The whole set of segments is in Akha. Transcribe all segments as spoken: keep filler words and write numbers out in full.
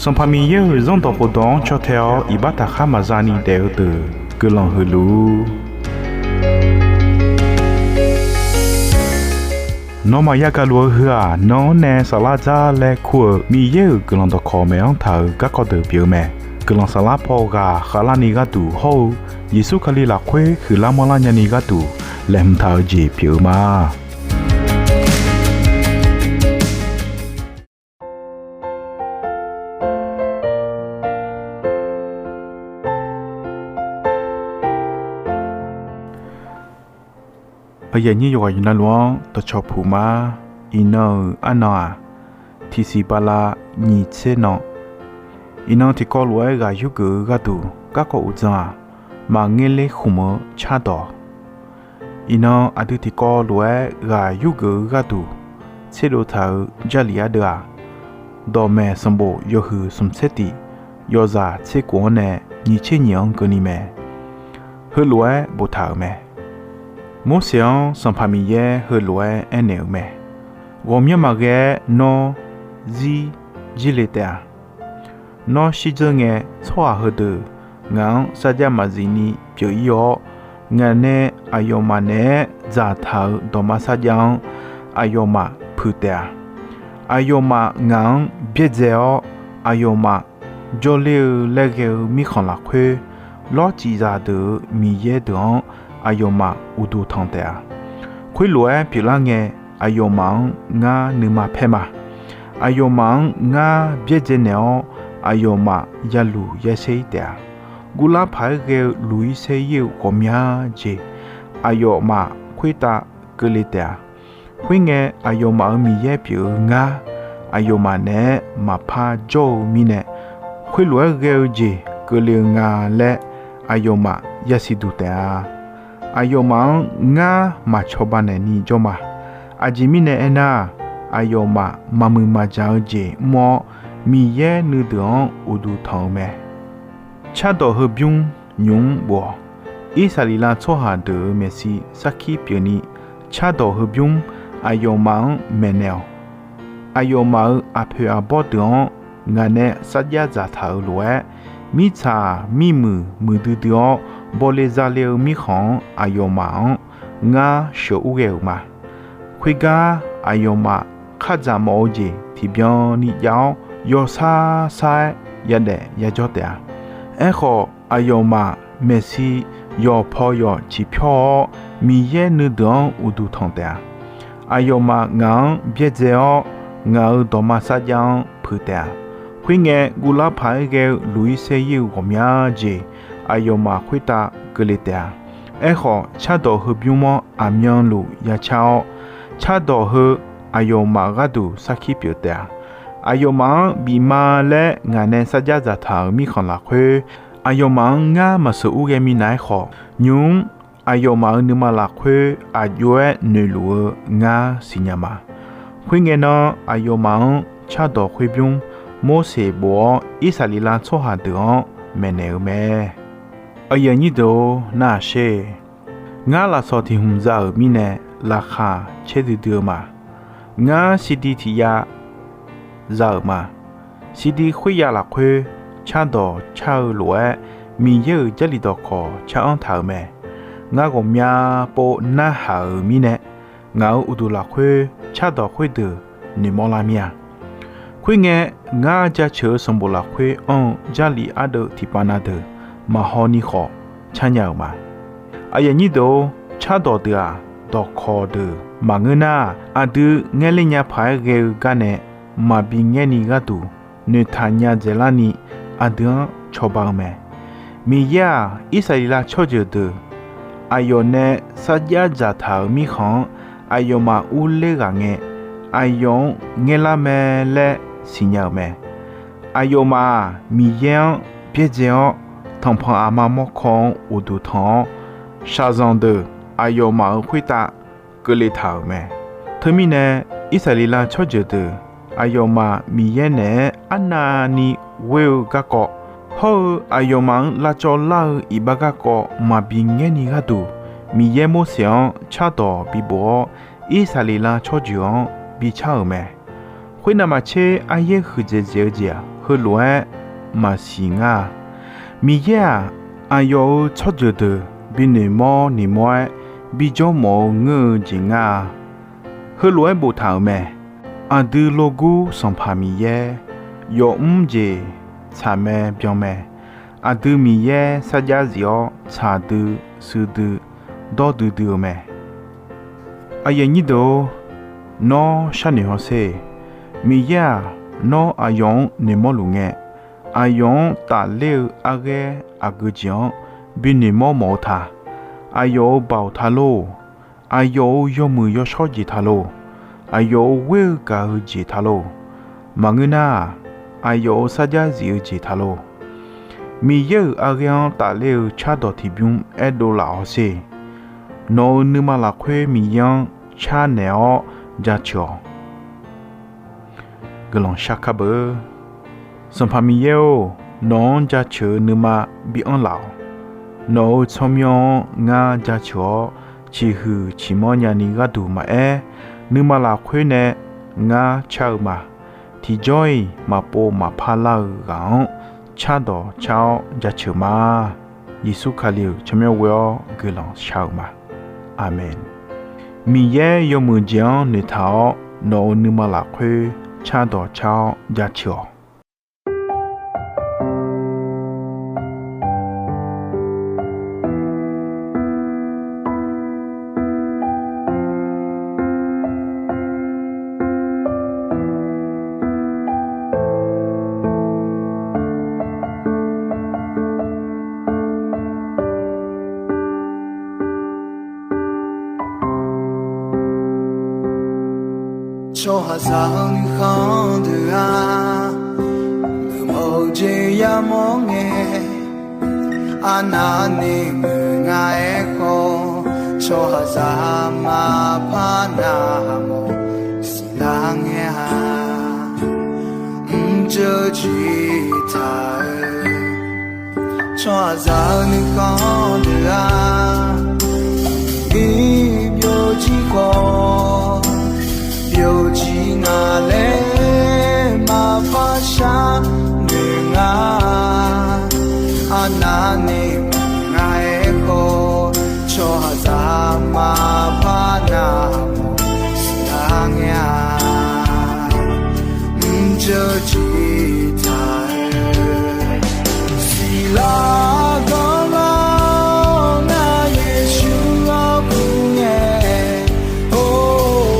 Sanqpaq Miqyaer-euq Zanrdawq khofdawq-anr caw tae-awr iqbax taqkhar maqza ni daef-eu deuq guiqlanq huiq luf-ur. Nawmaf yagaq luf-eu heu-aq, nan-anr nae saflar dzar laer kur-euq Miqyaer-euq guiqlanq dawqkawq maeq-anr taq-euq garkawv deuq pyeuf-eu mae. Guiqlanq saflar paw ghaq khavlarni gharduq hawr-eu Yeqsur Kali lafkhoer huiqlar manrlar nyani gharduq laeqhmq taq-eu jeq pyeuf-eu ma. Aqyuif aqnyir yawqghaq yawqnavluf-anr dawqcawq puq ma. Iqnan-euq arnan-aq, tiqsiq bala nyiq tser nan. Iqnan tiqkawv lof-aer ghaq yurgeuf-eu gharduq garkawv uqdzan-aq, maqngerler khmq-eu cardawq. Iqnan aqdui tiqkawv lof-aer ghaq yurgeuf-eu gharduq tserdov taq-euq Jarlif ardeuv-aq, Dawqmaeq sanqbof yawhuiq smq tser tiq, yawzaq tser khof-anr nae nyiq tser nyiq-anr keuvni mae. Heulof-aer boftaq-euq mae. Morseq-anr Sanqpaq Miqyaer heulof-aer aernaeq-euq mae. Ghawqmyanr maqghae-aer nawr zir jirle taef-a. Nawr shirdzeur ngae, tsawrhaq heudeuq ngaq-anr sarjax maqzif ni pyeuf-ir-awr, ngaq nae aqyawfmaf naeq-aer dzaqtaq-euq dawqma sarjax-anr aqyawfmaf puiq taef-a. Aqyawfmaf ngaq-anr byaerdzae-awr, aqyawfmaf jawrler-eu laer ghae-eu mirkhanq lafkhoer, lawr cifzaq deuq-euq miqyaer deuq-anr aqyawfmaf uqduq tanq taef-a. Khoerlof-aer pyeuflar ngae, aqyawfmaf-anr ngar nuima paer ma. Aqyawfmaf-anr ngar byaerdzae naeq-awr, aqyawfmaf yaluq yasaer-ir taef-a. Guvlar paq-aer ghae-eu luq-ir saer-ir-eu ghawqmya jeq, aqyawfmaf khoertav keuvle taef-a. Khoerngae, aqyawfmaf-euq Miqyaer pyeuf-eu ngar, aqyawfmaf naeq-aer maqpar jawr-eu mirnae, khoerlof-aer ghae-eu jeq keuvle-eu nga laer aqyawfmaf yasiq duq taef-a. Aqyawfmaf-anr ngar maq cawba naeqni jawr ma. Aqjeq mirnae aernar-aq, aqyawfmaf maqmuiq maqjaq-eu jeq mr-awr, Miqyaer nuideuq-anr uqduq tanq-eu mae. Cardawq heubymr nymq-mr bof-awq. Irsaqleqlav tsawrhaq deuq-euq maeqshi sarkir pyeufni, cardawq heubymr aqyawfmaf-anr maeqnaeq-awq. Aqyawfmaf-euq aqpoeq aqbawr deuq-anr ngaq nae sarjax dzaqtaq-euq lof-aer, mirtsaq mirmuiq muiqdui dui-awr bawle zale-eu mirkhanq-anr aqyawfmaf-anr ngar sheuqur ghae-euq ma. Khoergar, aqyawfmaf khardzaq mawf-eu jeq tiqbyan ni jav-awr, yawsar sar-aer yadaef yajawr taef-a. Aerkhawf, aqyawfmaf maeqshi yawqpaw yawq ciqpyawr-awr, Miqyaer nuideuq-anr uqduq tanq taef-a. Aqyawfmaf ngaq-anr byaerdzae-awr, ngaq-euq dawqma sarjax-anr puiq taef-a. Khoerngae, guvlar paq-aer ghae-eu luq-ir saer-ir-eu ghawqmya jeq, aqyawfmaf khoertav keuvle taef-a. Aerkhawf, cardawq heubymr-anr aqmyanluf yacar-awr, cardawq heu aqyawfmaf gharduq sarkir pyeuf taef-a. Aqyawfmaf-anr bif ma laer ngaq nae sarjax dzaqtaq-euq mirkhanq lafkhoer, aqyawfmaf-anr ngar maqsheuq ur ghae minav-aer khawf, nymq-mr aqyawfmaf-euq nuima lafkhoer aq jov-aer noeqluf-eu ngar siqnya ma. Khoerngae nan, aqyawfmaf-anr cardawq khoerbymr Morseq bof-awr, Irsaqleqlav tsawrhaq deuq-anr maeqnaeq-eu mae. Aqyuif aqnyir deuq-or, narhaq sher. Ngar lafsawq tiq hmq za-euq mirnae, laqkhaq caer duidui-eu ma. Ngar sidi tiq yav za-euq ma. Sidi khoeryav lafkhoer, cardawq car-eu lof-aer, Miqyaer-euq Jarlif dawqkawq caranr taq-euq mae. Ngar ghawqmya pov narhaq-euq mirnae, ngaq-euq uqduq lafkhoer cardawq khoerdeuq noeqmawr lar mir-a. Khoerngae, ngar jaceuq-eu sanqbof lafkhoer anr-eu Jarlif ardeuv tiqpav na deuq maqhaw ni khawf carnya-euq ma. Aqyuif aqnyir deuq-or, cardawq deuq-aq, dawqkawq deuq maqngeur nar, aqdui ngaerler nya paq-aer ghae-eu gar nae maqbi ngaer ni gharduq noeqtaq nya dzaeqlar ni aqdui-anr cawba-eu mae. Miqyaer-aq, Irsaqleqlav tsawrjeuq deuq aqyawf nae sarjax dzaqtaq-euq mirkhanq-anr aqyawfmaf urler ghaq ngae, aqyawf-anr ngaerlar mae laer siqnya-euq mae. Aqyawfmaf-aq, Miqyaer-anr byaerdzae-awr, tanqpanq aqma mawrkawr-anr uqduq tanq-awr, shaqzanq deuq aqyawfmaf-euq khoertav keuvle taq-euq mae. Teumirnae, Irsaqleqlav tsawrjeuq deuq aqyawfmaf Miqyaer naeq-aer arnavni ghoer-eu garkawv hawr-eu aqyawfmaf-anr lavcawv lar-eu iqbax garkawv maqbi ngaer ni gharduq, Miqyaer Morseq-anr cardawq bibof-awr, Irsaqleqlav tsawrjeuq-anr bicar-euq mae. Khoernav maqtser aryaer huiqdzaeq dzaeq-eu jeq-aq, heulof-aer maqsiq ngar-a. Miqyaer-aq, aqyawf-euq tsawrjeuq deuq binoeq mawr noeqmawr-aer bijawr mawf-eu ngeur-eu jeq ngar-a. Heulof-aer boftaq-euq mae. Aqdui logur Sanqpaq Miqyaer, yawfmr jeq tsaqmae byanmae. Aqdui Miqyaer sarjax zif-awr tsaq dui, sui dui, dawr duidui-eu mae. Aqyuif aqnyir deuq-or, nawr sharnoeq hawsher. Miqyaer-aq, nawr aqyawf-anr noeqmawr luf ngae, aqyawf-anr tafler-eu arghaer aqgeu jeq-anr binoeq mawr mawf-eu ta. Aqyawf-euq baoq ta lor. Aqyawf-euq yawmuiq yawshawr jeq ta lor. Aqyawf-euq ghoer-eu gaq-eu jeq ta lor. Maqngeur nar-aq, aqyawf-euq sarjax zif-eu jeq ta lor. Miqyaer-euq arghaer-anr tafler-eu cardawq tiqbymr aerdov laf hawsher. Nawq-euq nuima lafkhoer Miqyaer-anr carnaeq-awr jaceuq-awq. Guiqlanq shar kar beu. Sanqpaq Miqyaer-or, nawq-anr jaceuq-eu nuima bi anr laf-awq. Nawq-euq tsawrmyanr-anr ngar jaceuq-awr, ciqhuiq ciqmanr nyani gharduq maqaer, nuima lafkhoer nae ngar car-eu ma. Tiqjawr-iq maqpov maqpar lar-eu ghaq-anr cardawq car-awr jaceuq ma. Yeqsur Kali-euq tsawrmyanr ghoe-awr guiqlanq shar-eu ma. Aqmeq. Miqyaer yawmuiq jeq-anr noeqtaq-awr, nawq-euq nuima lafkhoer cardawq car-awr jaceuq-awq. Tsawrhaqzaq-eu nuikhanr deuq-aq, geufmawf-eu jeq yamawr ngae, arnavni muiq nga aerkhawf, tsawrhaqzaq maqpar navmawf siqlar ngae-a. Mrjeuv jiq taq-eu tsawrhaqzaq-eu nuikhanr deuq-aq, iq byovjir khawf, byovjir nga laer maqpar sharnoeq nga. Arnavni muiq nga aerkhawf, tsawrhaqzaq maqpar navmawf siqlar ngae-a. Mrjeuv jiq taq-eu siqlar ganlar-awr, ngar Yeqsur-anr kur ngae, or,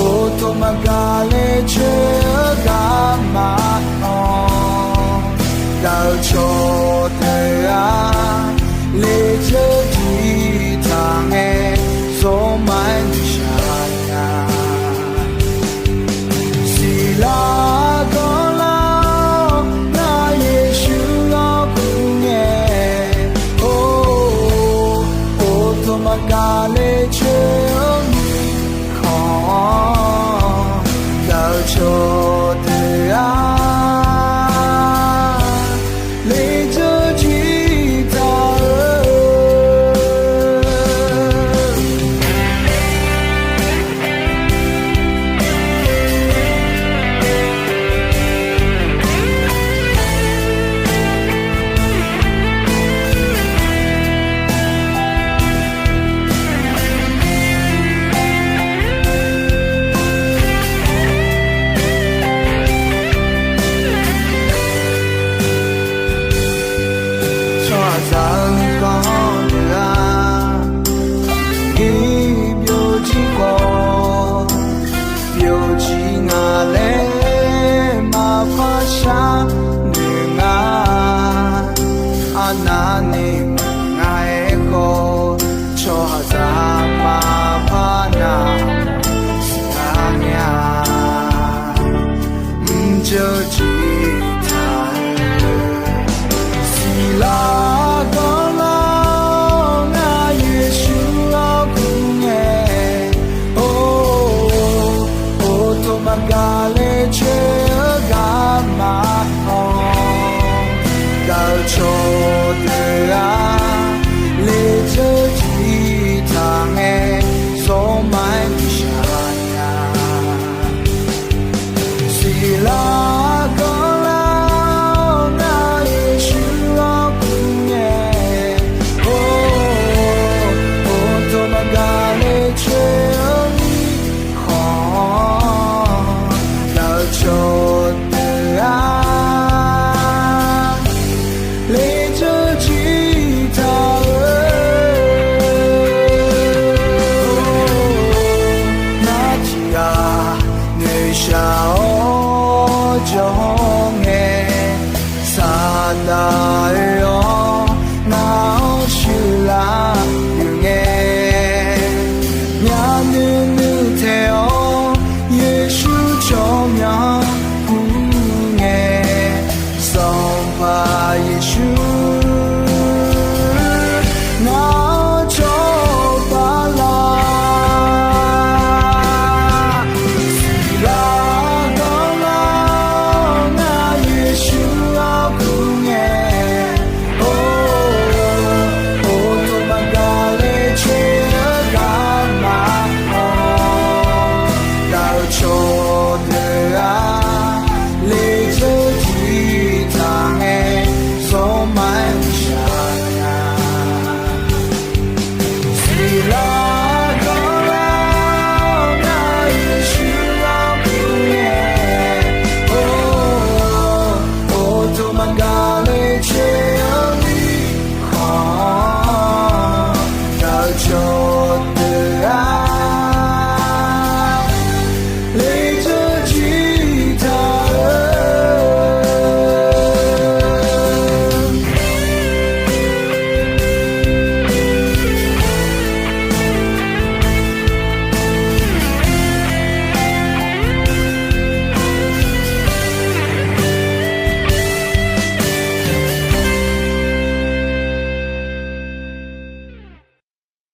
or, tawq maqgaq le coer-eu garma anr, gaq-eu cawqdeuq-aq, lejeur jiq taq ngae, zawrma-aer nuishaq nya. Siqlar ganlar-awr, ngar Yeqsur-anr kur ngae, or, or, tawq maqgaq le coer-eu mirkhanq-anr, gaq-eu cawqdeuq-aq, lejeur jiq taq-eu Tsawrhaqzaq-eu nuikhanr deuq-aq, iq byovjir khawf, byovjir nga laer maqpar sharnoeq nga. Arnavni muiq nga aerkhawf, tsawrhaqzaq maqpar navmawf siqlar ngae-a. Mrjeuv jiq taq-eu siqlar ganlar-awr, ngar Yeqsur-anr kur ngae, or, or, tawq maqgaq le coer-eu garma anr, gaq-eu cawqdeuq-aq, lejeur jiq taq ngae, zawrma-aer nuishaq nya. Siqlar ganlar Aqda noeqshaq-awr jawr ngae, Saqdaq